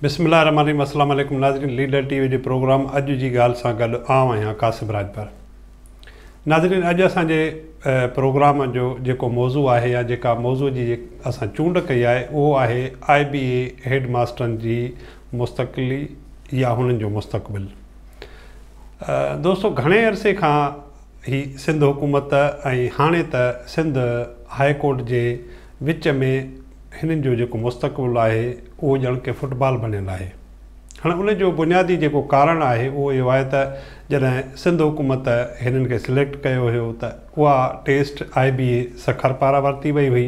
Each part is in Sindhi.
بسم الله الرحمن الرحيم السلام عليڪم ناظرين ليڊر ٽي وي جي پروگرام اڄ جي ڳالهه سان گڏ آئون آهيان قاسم راڄپر. ناظرين اڄ اسان جي پروگرام جو جيڪو موضوع آهي يا جيڪا موضوع جي اسان چونڊ ڪئي آهي اهو آهي آء بي اي هيڊ ماسترن جي مستقلي يا هنن جو مستقبل. دوستو گهڻي عرصي کان هي سنڌ حڪومت ۽ هاڻي ته سنڌ هاء ڪورٽ جي وچ ۾ هنن جو جيڪو مستقبل آهي اهو ڄڻ ڪه فٽبال بڻيل آهي. هاڻي ان جو بنيادي جيڪو ڪارڻ آهي اهو اهو آهي ته جڏهن سنڌ حڪومت هنن کي سليڪٽ ڪيو هيو ته اها ٽيسٽ آء بي اي سکر پاران ورتي وئي هئي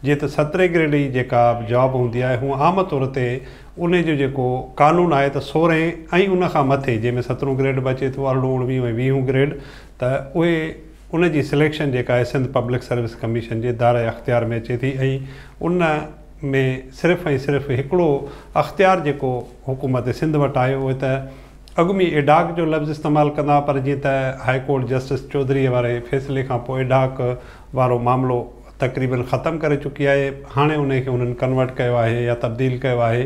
جيئن ته سترهين گريڊ جي جيڪا به جاب هوندي آهي هونء عام طور تي ان جو جيڪو قانون آهي ته سورهين ۽ ان کان مٿي جنهن ۾ سترهون گريڊ به اچي ٿو ارڙهون اڻويهون ۽ ويهون گريڊ ته اهي ان جي سليڪشن جيڪا آهي سنڌ پبلڪ سروس ڪميشن جي دائره اختيار ۾ اچي ٿي ۽ ان ۾ صرف ۽ صرف هڪڙو اختيار جيڪو حڪومت سنڌ وٽ آهي اهو ته اڳ ۾ ايڊاڪ جو لفظ استعمال ڪندا هئا پر جيئن ته هاء ڪورٽ جسٽس چوڌريء واري فيصلي کان پوء ايڊاڪ وارو معاملو تقريبن ختم ڪري چڪي آهي هاڻي ان کي انهن ڪنورٽ ڪيو آهي يا تبديل ڪيو آهي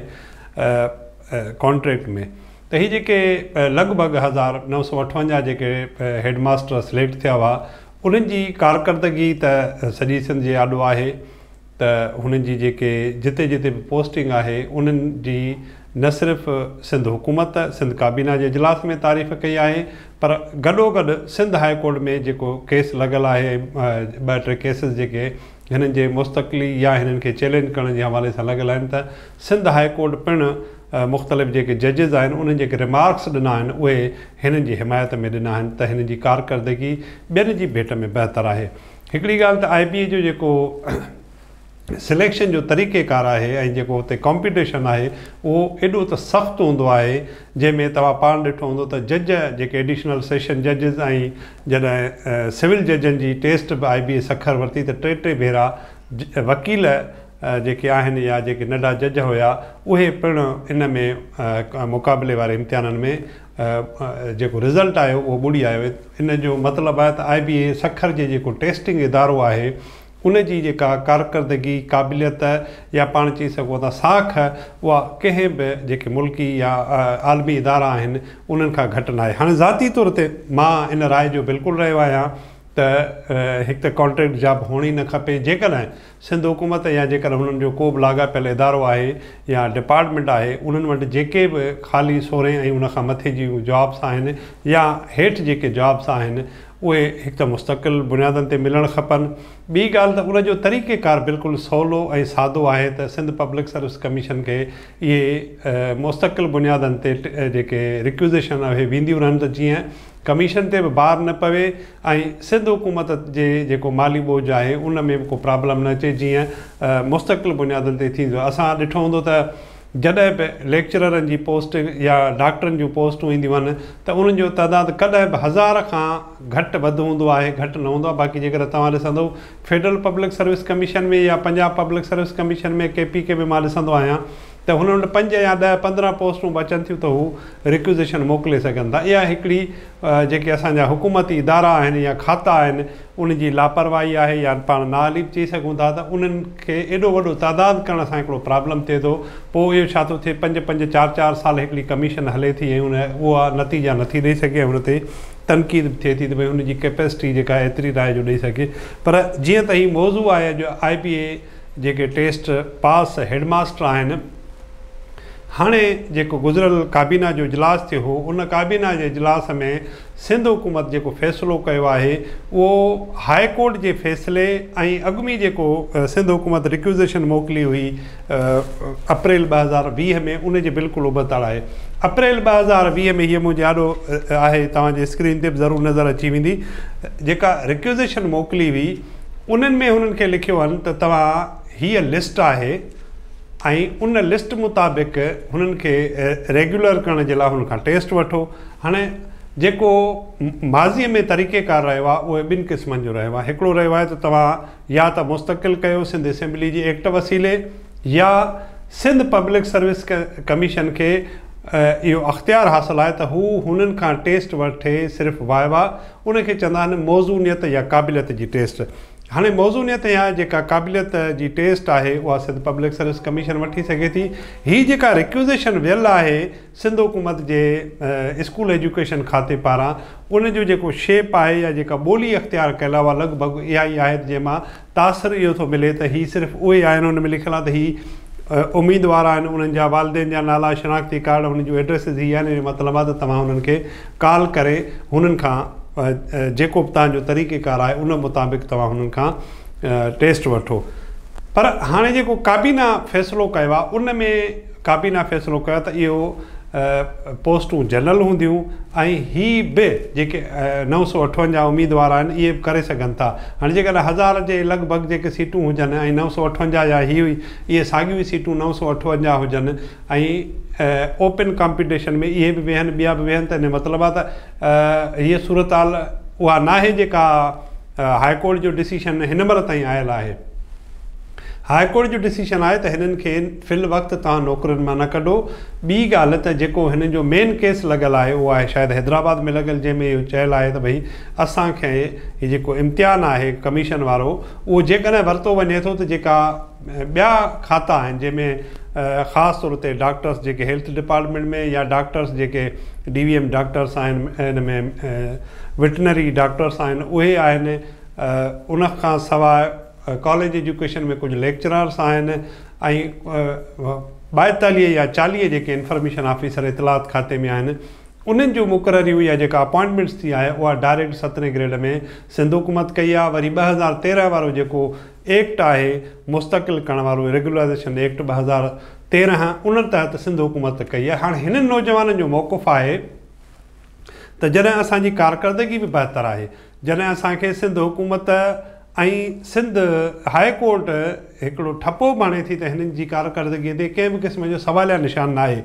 ڪانٽريڪٽ ۾. ته هي جيڪي لڳ ڀڳ 1958 جيڪي هيڊ ماستر سليڪٽ ٿيا هئا انهن جي ڪارڪردگي ته سڄي سنڌ جي آڏو آهي ته هنن جي جيڪي جتي جتي به پوسٽنگ آهي انهن جي نه صرف سنڌ حڪومت سنڌ ڪابينا جي اجلاس ۾ تعريف ڪئي آهي پر گڏوگڏ سنڌ هاء ڪورٽ ۾ جيڪو ڪيس لڳل آهي ۽ ٻه ٽي ڪيسز جيڪي هنن جي مستقلي يا هنن کي چئلينج ڪرڻ جي حوالي سان لڳل آهن ته سنڌ هاء ڪورٽ پڻ مختلف جيڪي ججز آهن انهن جيڪي رمارڪس ڏنا آهن اهي هنن جي حمايت ۾ ڏنا آهن ته هنن جي ڪارڪردگي ٻين جي ڀيٽ ۾ بهتر آهي. هڪڙي ڳالهه ته آء بي اي جو جيڪو سليڪشن جو طريقي ڪار آهي ۽ جيڪو اتي ڪامپيٽيشن آهي اهو ايڏو ته سخت هوندو آهي جنهن ۾ توهان پاڻ ڏٺو هوندو ته جج جيڪي ايڊيشنل سيشن ججز ۽ جڏهن سول ججن جي ٽيسٽ به آء بي اي سکر ورتي ته ٽي ٽي ڀيرا وڪيل جيڪي آهن يا جيڪي ننڍا جج هيا اهي پڻ ان ۾ مقابلي واري امتحانن ۾ جيڪو رزلٽ آيو اهو ٻڙي آيو ان جو مطلب آهي ته آء بي اي سکر جي جيڪو ٽيسٽنگ ادارو آهي ان جي جيڪا ڪارڪردگي قابليت يا پاڻ چئي سگهو ٿا ساک اها ڪنهن به جيڪي ملڪي يا عالمي ادارا آهن انهن کان گهٽ ناهي هاڻي ذاتي طور تي مان ان راء جو بلڪل رهيو آهيان ته هڪ ته ڪانٽريڪٽ جاب هئڻ ئي نه کپي جيڪڏهن سنڌ حڪومت يا جيڪڏهن هنن جو ڪو به لاڳاپيل ادارو آهي يا ڊپارٽمينٽ آهي انهن وٽ جيڪي به خالي سورهين ۽ ان کان مٿي جون جابس آهن يا هيٺ جيڪي جابس آهن اهي هڪ ته مستقل بنيادن تي ملڻ کپن ٻي ڳالهه ته ان جو طريقي ڪار بلڪل سولو ۽ سادو آهي ته سنڌ پبلڪ سروس ڪميشن کي اهي مستقل بنيادن تي جيڪي رڪوزيشن اهي وينديون رهن ته جيئن ڪميشن تي به بار نه پوي ۽ سنڌ حڪومت جي جيڪو مالي ٻوجهه آهي ان ۾ به ڪو پرابلم نه اچي جيئن مستقل بنيادن تي ٿيندو اسان ڏٺو هوندو ته جڏهن به ليڪچررن جي پوسٽ يا ڊاڪٽرن جون پوسٽون اينديون آهن ته انهن جو تعداد ڪڏهن به هزار کان گهٽ وڌ هوندو آهي گهٽ نه هوندو آهي باقي جيڪڏهن توهان ڏسندو فيڊرل پبلڪ سروس ڪميشن ۾ يا Punjab public service commission ۾ K P K ۾ مان ڏسندو آهيان ته هنن وٽ پنج يا ڏهه 15 پوسٽون به اچن ٿيون ته هو رڪوزيشن موڪلي سگهن ٿا. اها هڪڙي جيڪي اسان جا حڪومتي ادارا آهن يا کاتا آهن ان جي لاپرواهي آهي يا پاڻ نااهلي به چئي سگهون ٿا ته انهن کي ايڏو وڏو تعداد ڪرڻ سان هڪڙو پرابلم ٿئي ٿو پوء اهو ڇا ٿو ٿئي پنج پنج چار چار سال هڪڙي ڪميشن هلي ٿي ۽ ان اها نتيجا نٿي ڏئي سگهي ۽ ان تي تنقيد به ٿئي ٿي ته ڀئي ان جي ڪيپيسٽي جيڪا ايتري ناهي جو ڏئي سگهي پر جيئن ته هي موضوع آهي اڄ آء بي اي جيڪي ٽيسٽ پاس هيڊ ماستر آهن، هاڻي جيڪو گذريل ڪابينا جو اجلاس ٿيو هو ان ڪابينا جي اجلاس ۾ سنڌ حڪومت جيڪو فيصلو ڪيو آهي اهو هاء ڪورٽ جي فيصلي ۽ اڳ ۾ جيڪو سنڌ حڪومت رڪوزيشن موڪلي هئي اپريل 2020 ۾ ان جي بلڪل ابتڙ آهي. اپريل 2020 ۾ هيء منهنجي آڏو آهي توهان جي اسڪرين تي به ضرور نظر اچي ويندي جيڪا رڪوزيشن موڪلي هئي انهن ۾ هنن کي لکيو هن ته توهان هيء لسٽ آهي ۽ ان لسٽ مطابق هنن کي ريگيولر ڪرڻ جي لاء هنن کان ٽيسٽ وٺو. هاڻي جيڪو ماضيء ۾ طريقيڪار رهيو آهي اهو ٻن قسمن جو رهيو آهي. هڪڙو رهيو آهي ته توهان يا ته مستقل ڪيو سنڌ اسيمبلي جي ايڪٽ وسيلي يا سنڌ پبلڪ سروس ڪميشن کي اهو اختيار حاصل آهي ته هو هنن کان ٽيسٽ وٺي صرف وائوا ان کي چوندا آهن موزونيت يا قابليت جي ٽيسٽ. هاڻي موزونيت يا جيڪا قابليت جي ٽيسٽ آهي اها سنڌ پبلڪ سروس ڪميشن وٺي سگهي ٿي. هي جيڪا ريڪوزيشن ويل آهي سنڌ حڪومت جي اسڪول ايجوڪيشن کاتي پاران ان جو جيڪو شيپ آهي يا جيڪا ٻولي اختيار ڪيل آهي اها لڳ ڀڳ اها ئي آهي جنهن مان تاثر اهو ٿو ملي ته هي صرف اهي آهن ان ۾ لکيل آهي ته هي اميدوار آهن انهن جا والدين جا نالا شناختي ڪارڊ هنن جون ايڊريسز هي آهن ان جو مطلب آهي ته توهان انهن کي ڪال ڪري هنن کان جيڪو به توهان جو طريقي ڪار آهي ان مطابق توهان هنن کان ٽيسٽ وٺو پر هاڻي جيڪو ڪابينا فيصلو ڪيو آهي ان ۾ ڪابينا فيصلو ڪيو ته اهو پوسٽون جنرل هونديون ۽ هي به جيڪي 958 اميدوار آهن اهي به ڪري سگهن ٿا. هاڻي جيڪڏهن هزار جي لڳ ڀڳ جيڪي سيٽون هجن ۽ 958 يا هي اهي ساڳيون ئي سيٽون 958 هجن ۽ اوپن ڪامپيٽيشن ۾ اهي به ويهن ٻيا به ويهن ته ان جو مطلب آهي ته هيء صورتحال اها ناهي جيڪا هاء ڪورٽ جو ڊسيشن هن مهل تائين آيل آهي. هاء ڪورٽ جو ڊسيشن آهي ته هنن کي في الوقت توهان نوڪرين مان نه ڪڍو. ٻي ڳالهه ته جيڪو هنن جو مين ڪيس لڳل آهي اهو آهي شايد حيدرآباد ۾ لڳل جنهن ۾ اهو چيل آهي ته ڀئي اسان کي هي جيڪو امتحان آهي ڪميشن وارو اهو جيڪڏهن ورتو وڃي ٿو ته جيڪا ٻيا کاتا آهن جنهن ۾ خاص طور تي ڊاڪٽرس جيڪي هيلٿ ڊپارٽمينٽ ۾ يا ڊاڪٽرس جيڪي ڊي وي ايم ڊاڪٽرس آهن ان ۾ وٽنري ڊاڪٽرس آهن اهي آهن ان کان سواء ڪاليج ايجوڪيشن ۾ ڪجهه ليڪچرارس آهن ۽ 42 يا 40 جيڪي انفارميشن آفيسر اطلاعات کاتي ۾ آهن انهن جون مقرريون يا جيڪا اپوائنٽمينٽس ٿي آهي اها ڊائريڪٽ سترهين گريڊ ۾ سنڌ حڪومت ڪئي آهي وري 2013 وارو جيڪو ايڪٽ آهي مستقل ڪرڻ وارو ريگيولرائيزيشن ايڪٽ 2013 ان تحت سنڌ حڪومت ڪئي آهي هاڻي هنن نوجوانن جو موقف آهي ته جڏهن اسان جي ڪارڪردگي به بهتر آهي جڏهن اسان کي سنڌ حڪومت ۽ سنڌ هاء ڪورٽ هڪڙو ٺپو به هڻي ٿي ته هنن جي ڪارڪردگيء تي ڪنهن به قسم جو سواليا نشان ناهي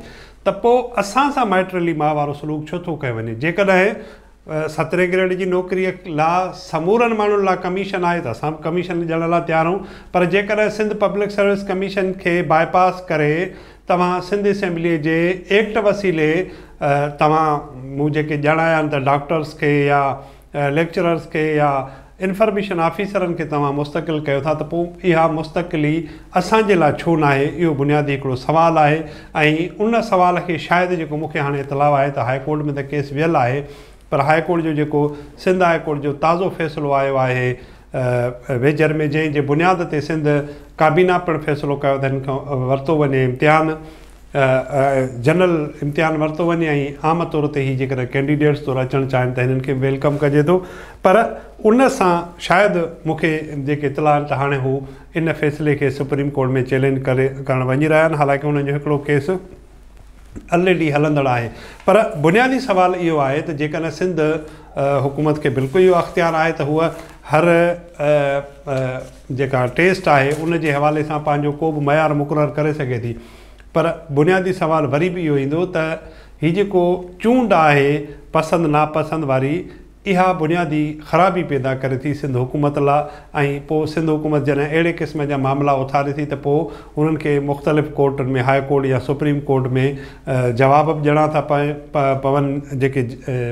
ته پوء اسان سان مائٽرلي ماء وارو سلوڪ ڇو ٿو ڪيو وڃي؟ جيڪڏهن سترهين گريڊ جي نوڪريء لا سمورن ماڻهن لا ڪميشن آهي ته اسان به ڪميشن ڏيڻ لا تيار آهيون پر جيڪڏهن سنڌ پبلڪ سروس ڪميشن کي باء پاس ڪري توهان سنڌ اسيمبليء جي ايڪٽ وسيلي توهان مون جيڪي ڄاڻايا آهن ته ڊاڪٽرس کي يا ليڪچررز کي يا انفارميشن آفيسرن کي توهان مستقل ڪيو ٿا ته پوء اها مستقلي اسان جي لاء ڇو ناهي اهو بنيادي هڪڙو سوال آهي ۽ ان سوال کي شايد جيڪو مون کي هاڻي اطلاع آهي ته هاء ڪورٽ ۾ ته ڪيس ويل آهي پر هاء ڪورٽ جو جيڪو سنڌ هاء ڪورٽ جو تازو فيصلو آيو آهي ويجهر ۾ جنهن جي بنياد تي سنڌ ڪابينا پڻ فيصلو ڪيو ته هن کان ورتو وڃي امتحان جنرل امتحان ورتو وڃي ۽ عام طور تي هي جيڪڏهن ڪينڊيڊيٽس طور اچڻ چاهين ته هنن کي به welcome ڪجي ٿو پر ان سان شايد مون کي جيڪي اطلاع آهن ته هاڻي هو ان فيصلي کي سپريم ڪورٽ ۾ چئلينج ڪري ڪرڻ وڃي رهيا آهن حالانڪه انهن جو هڪڙو ڪيس الريڊي هلندڙ آهي پر بنيادي سوال اهو آهي ته جيڪڏهن سنڌ حڪومت کي بلڪل اهو اختيار آهي ته هوء هر جيڪا ٽيسٽ آهي ان جي حوالي سان پنهنجو ڪو به معيار مقرر ڪري سگهي ٿي پر بنيادي سوال وري به اهو ايندو ته هي جيڪو چونڊ آهي پسند ناپسند واري اها بنيادي خرابي پيدا ڪري ٿي سنڌ حڪومت لا ۽ پوء سنڌ حڪومت جڏهن اهڙي قسم جا معاملا اٿاري ٿي ته پوء انهن کي مختلف ڪورٽن ۾ هاء ڪورٽ يا سپريم ڪورٽ ۾ جواب به ڏيڻا ٿا پون جيڪي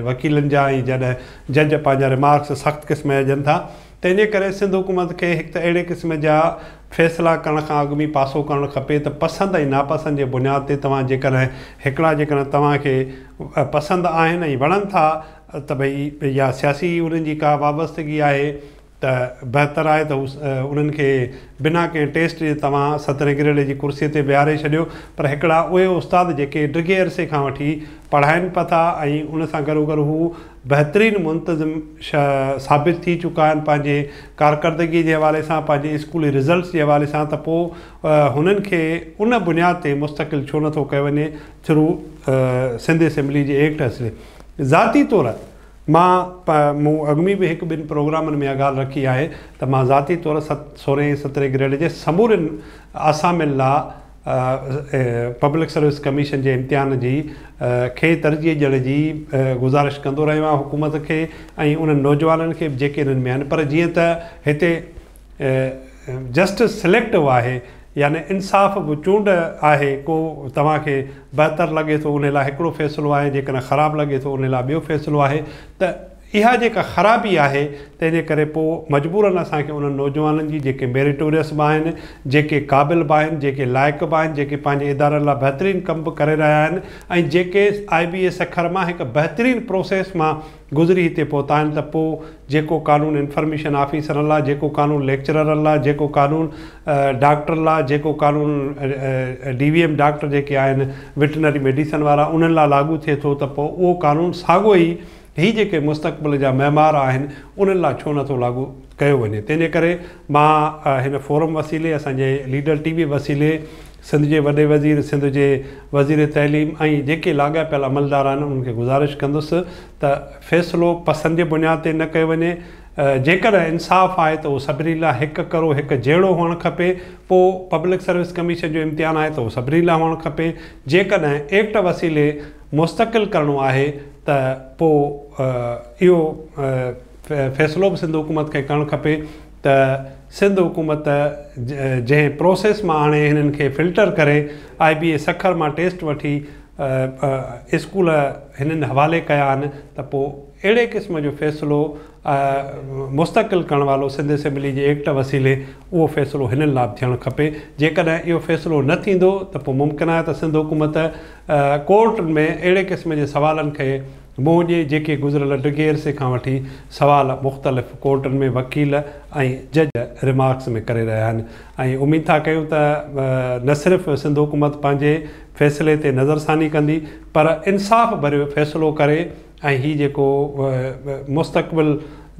وڪيلن جا ۽ جڏهن جج پنهنجا رمارڪس سخت قسم جا ڏين ٿا تنهن جي ڪري سنڌ حڪومت کي هڪ ته اهڙي قسم جا فيصلا ڪرڻ کان اڳ ۾ پاسو ڪرڻ کپي ته پسند ۽ ناپسند جي بنياد تي توهان جيڪڏهن هڪڙا جيڪڏهن توهان کي پسند آهن ۽ وڻن ٿا ته ڀئي يا سياسي انهن جي ڪا وابستگي آهي ته بهتر آهي ته هو انهن کي بنا ڪنهن ٽيسٽ جي توهان سترهين گريڊ جي ڪرسي تي ويهاري ڇڏيو پر هڪڙا اهي استاد جيڪي ڊگهي عرصي کان وٺي پڙهائن پيا ٿا ۽ ان سان گڏوگڏ هو بهترين منتظم ثابت ٿي چڪا آهن پنهنجي ڪارڪردگي جي حوالي سان پنهنجي اسڪولي رزلٽس جي حوالي سان ته پوء هنن کي ان بنياد تي مستقل ڇو نٿو ڪيو وڃي ٿرو سنڌ اسيمبلي جي ايڪٽ وسيلي ذاتي طور مان مون اڳ ۾ به هڪ ٻن پروگرامن ۾ اها ڳالهه رکي آهي ته مان ذاتي طور سورهين سترهين گريڊ جي سمورين آسامين لا پبلڪ سروس ڪميشن جي امتحان جي کي ترجيح ڏيڻ جي گذارش ڪندو رهيو آهيان حڪومت کي ۽ انهن نوجوانن کي به جيڪي انهن ۾ آهن پر جيئن ته هتي جسٽس سليڪٽو آهي يعني انصاف به چونڊ آهي ڪو توهان کي بهتر لڳي ٿو ان لاء هڪڙو فيصلو آهي جيڪڏهن خراب لڳي ٿو ان لاء ٻيو فيصلو آهي ته اها جيڪا خرابي آهي تنهن جي ڪري پوء مجبورن اسان کي انهن نوجوانن جي جيڪي ميريٽوريس به آهن، جيڪي قابل به آهن، جيڪي لائق به آهن، جيڪي پنهنجي ادارن لاء بهترين ڪم به ڪري رهيا آهن ۽ جيڪي آء بي اي سکر مان هڪ بهترين پروسيس مان گذري هتي پهتا آهن ته پوء جيڪو قانون انفرميشن آفيسرن لاء، جيڪو قانون ليڪچررن لاء، جيڪو قانون ڊاڪٽرن لاء، جيڪو قانون ڊي وي ايم ڊاڪٽر جيڪي آهن وٽنري ميڊيسن وارا انهن لاء لاڳو ٿئي ٿو ته پوء اهو قانون ساڳو ئي هي جيڪي مستقبل جا معمار آهن انهن لاء ڇو نٿو لاڳو ڪيو وڃي تنهن جي ڪري مان هن فورم وسيلي اسان جي ليڊر ٽي وي وسيلي سنڌ جي وڏي وزير سنڌ جي وزير تعليم ۽ جيڪي لاڳاپيل عملدار آهن انهن کي گذارش ڪندس ته فيصلو پسند جي بنياد تي نه ڪيو وڃي جيڪڏهن انصاف آهي ته اهو سڀني لاء هڪ ڪرو هڪ جهڙو هئڻ کپي پوء پبلڪ سروس ڪميشن جو امتحان آهي ته اهو سڀني لاء هئڻ کپي جيڪڏهن ايڪٽ وسيلي مستقل ڪرڻو آهي ته پوء اهو فيصلو به سنڌ حڪومت کي ڪرڻ کپي ته سنڌ حڪومت جنهن پروسيس مان آڻي هنن کي فلٽر ڪري آء بي اي سکر مان ٽيسٽ وٺي اسڪول هنن حوالي ڪيا آهن ته پوء اهڙي قسم جو فيصلو مستقل ڪرڻ والو سنڌ اسيمبلي جي ايڪٽ وسيلي اهو فيصلو هنن لاء به ٿيڻ کپي جيڪڏهن اهو فيصلو نه ٿيندو ته پوء ممڪن آهي ته سنڌ حڪومت ڪورٽن ۾ اهڙي قسم جي سوالن کي منهن ڏئي جيڪي گذريل ڊگهي عرصي کان وٺي سوال مختلف ڪورٽن ۾ وڪيل ۽ جج رمارڪس ۾ ڪري رهيا آهن ۽ اميد ٿا ڪيون ته نه صرف سنڌ حڪومت پنهنجي فيصلي تي نظرثاني ڪندي پر انصاف ڀريو فيصلو ڪري ۽ هي جيڪو مستقبل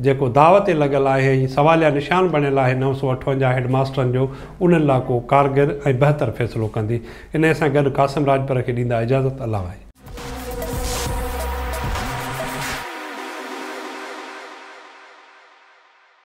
جيڪو داء تي لڳل آهي ۽ سواليا نشان بڻيل آهي 958 هيڊ ماسترن جو انهن لاء ڪو ڪارگر ۽ بهتر فيصلو ڪندي. انهيء سان گڏ قاسم راڄپر کي ڏيندا اجازت الله واهي.